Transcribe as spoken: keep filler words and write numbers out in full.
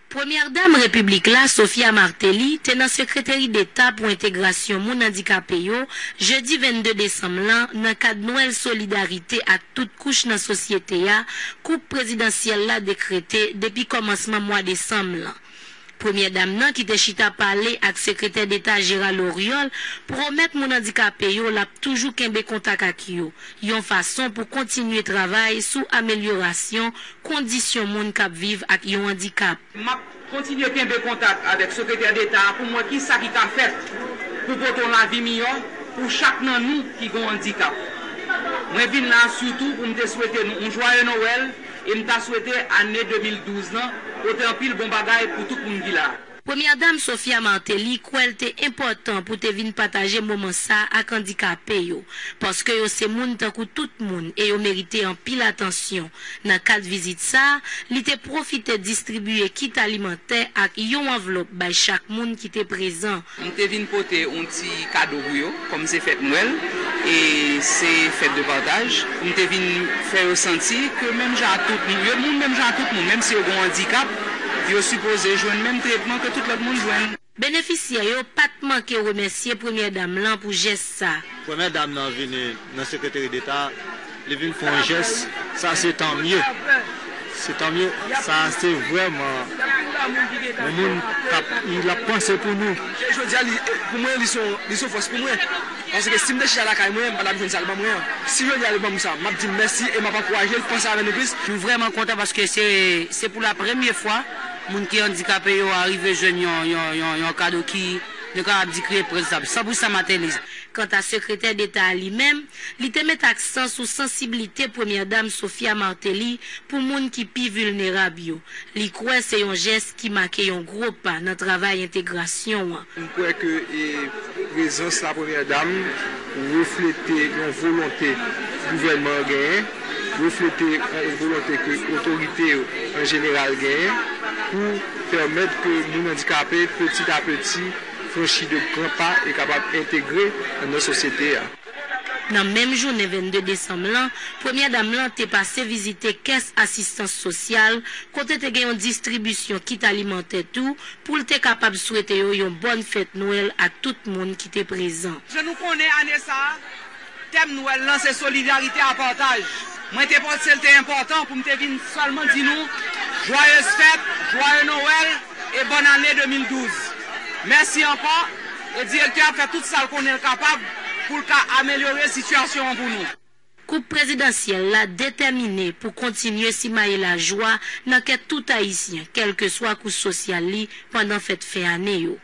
Premyè Dam Repiblik la, Sophia Martelly, te nan Sekreteri Deta pou Entegrasyon Moun Andikape yo, jedi vennde desanm lan, nan kad Nwèl Solidarite ak tout kouch nan sosyete a, koup prezidansyèl la dekrete depi kòmansman mwa desanm lan. Premyè Dam nan, ki te chita pale ak Sekretè Deta Gérald Oriol, pwomèt moun andikape yo l ap toujou kenbe kontak ak yo, yon fason pou kontinye travay sou amelyorasyon kondisyon moun k ap viv ak yon andikap. M ap kontinye kenbe kontak avèk Sekretè Deta a pou m wè kisa ki ka fèt pou pote yon lavi miyò pou chak nan nou ki gen yon andikap. Mwen vin la sitou pou m te swete nou yon jwaye Nowèl e m ta swete ane de mil douz lan pote anpil bon bagay pou tout moun ki la. Premyè Dam Sophia Martelly kwè l te enpòtan pou te vin pataje moman sa a ak andikape yo, paske yo se moun tankou tout moun e yo merite anpil atansyon. Nan kad vizit sa a, li te pwofite distribiye kit alimantè ak yon anvlòp bay chak moun ki te prezan. M te vin pote yon ti kado pou yo, kòm se fèt Nwèl e se fèt de pataj. M te vin fè yo santi ke menm jan ak tout moun, yo moun menm jan ak tout moun, menm si yo gen yon andikap, yo sipoze jwenn menm tretman ke tout lòt moun jwenn. Benefisyè yo pa t manke remèsye Premyè Dam lan pou jès sa. Premyè Dam nan vini nan Sekreteri Deta, li vin fè yon jès, sa se tan mye. Se tan mye, sa se vrèman yon moun k ap, l ap panse pou nou. Jodi a, li, pou mwen, li se yon, li se yon fòs pou mwen. Paske si m te chita lakay mwen, m pa t ap jwenn sa l ban mwen an. Si jodi a li ban m sa, m ap di l mèsi e m ap ankouraje l panse avè nou plis. Nou vrèman kontan paske se, se pou la premye fwa moun ki andikape yo arive jwenn yon, yon, yon, yon kado ki, nou kapab di, ki reprezantab, san pou san Martelly. Kanta Sekretè Deta a li menm, li te met aksan sou sansiblite Premyè Dam Sophia Martelly pou moun ki pi vilnerab yo. Li kwè se yon jès ki make yon gwo pa nan travay entegrasyon an. M kwè ke, e, prezans la Premyè Dam reflete yon volonte gouvènman an genyen, reflete yon volonte ke otorite yo an jeneral genyen pou pèmèt ke moun andikape, peti a peti, franchi de gran pa e kapab entegre nan sosyete a. Nan menm jounen vennde desanm lan, Premyè Dam lan te pase vizite kès asistans sosyal, kote te gen yon distribisyon kit alimantè tou, pou l te kapab swete yo yon bòn fèt Nwèl ak tout moun ki te prezan. Jan nou konnen, ane sa a, tèm Nwèl lan se solidarite a pataj. Mwen te panse l te enpòtan pou m te vin sèlman di nou jwayez fèt, jwaye Nowèl e bòn ane de mil douz. Mèsi ankò, e direktè a ap fè tout sa l konnen l kapab pou l ka amelyore sitiyasyon an pou nou. Koup prezidansyèl la detèmine pou kontinye simaye lajwa nan kè tout Ayisyen, kèlkeswa kouch sosyal li, pandan fèt fen ane yo.